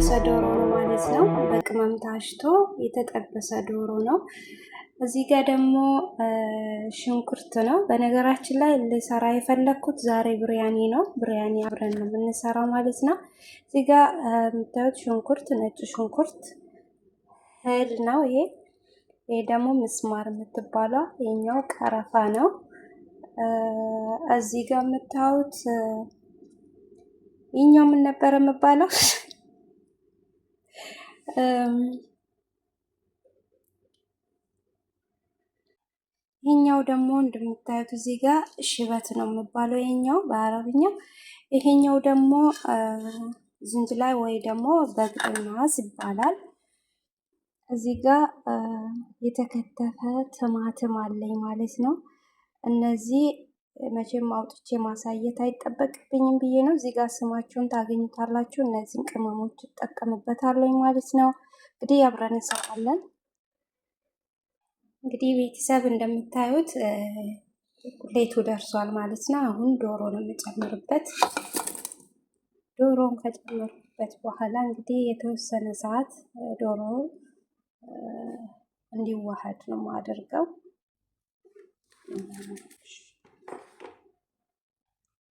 የተጠበሰ ዶሮ ነው ማለት ነው። በቅመም ታሽቶ የተጠበሰ ዶሮ ነው። እዚህ ጋር ደግሞ ሽንኩርት ነው። በነገራችን ላይ ልሰራ የፈለግኩት ዛሬ ብሪያኒ ነው። ብሪያኒ አብረን ነው የምንሰራው ማለት ነው። እዚህ ጋር የምታዩት ሽንኩርት፣ ነጭ ሽንኩርት هيل ነው ይሄ። ይሄ ደግሞ ምስማር የምትባሏ የኛው ቀረፋ ነው። እዚህ ጋር የምታዩት ይኛው ምን ነበረ የምባለው? ይሄኛው ደግሞ እንደምታዩት እዚህ ጋር ሽበት ነው የሚባለው ይሄኛው በአረብኛ። ይሄኛው ደግሞ ዝንጅላይ ወይ ደግሞ በግጥናዝ ይባላል። እዚህ ጋር የተከተፈ ቲማቲም አለኝ ማለት ነው። እነዚህ መቼም አውጥቼ ማሳየት አይጠበቅብኝም ብዬ ነው። እዚህ ጋር ስማቸውን ታገኙታላችሁ። እነዚህን ቅመሞች እጠቀምበታለሁ ማለት ነው። እንግዲህ አብረን እንሰራለን። እንግዲህ ቤተሰብ እንደምታዩት ቁሌቱ ደርሷል ማለት ነው። አሁን ዶሮ ነው የምጨምርበት። ዶሮን ከጨመርኩበት በኋላ እንግዲህ የተወሰነ ሰዓት ዶሮ እንዲዋሃድ ነው የማደርገው።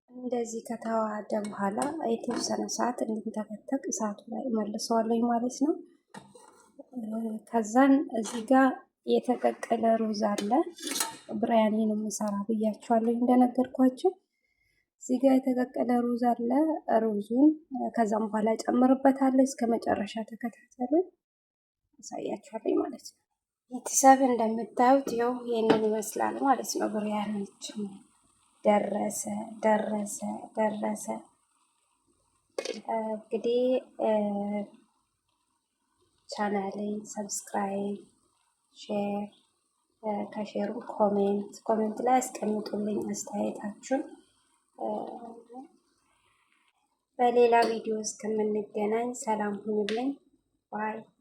እንደዚህ ከተዋሃደ በኋላ የተወሰነ ሰዓት እንዲንተከተክ እሳቱ ላይ መልሰዋለሁ ማለት ነው። ከዛን እዚህ ጋር የተቀቀለ ሩዝ አለ። ብሪያኒ ነው የምሰራ ብያቸዋለሁ እንደነገርኳቸው። እዚህ ጋር የተቀቀለ ሩዝ አለ። ሩዙን ከዛም በኋላ ጨምርበታለሁ። እስከ መጨረሻ ተከታተሉ፣ አሳያችኋለሁ ማለት ነው። ቤተሰብ እንደምታዩት ይኸው ይህንን ይመስላል ማለት ነው። ብሪያኒችን ደረሰ ደረሰ ደረሰ። እንግዲህ ቻናሌን subscribe፣ share ከ share ኡ comment comment ላይ አስቀምጡልኝ አስተያየታችሁን። በሌላ ቪዲዮ እስከምንገናኝ ሰላም ሁኑልኝ bye።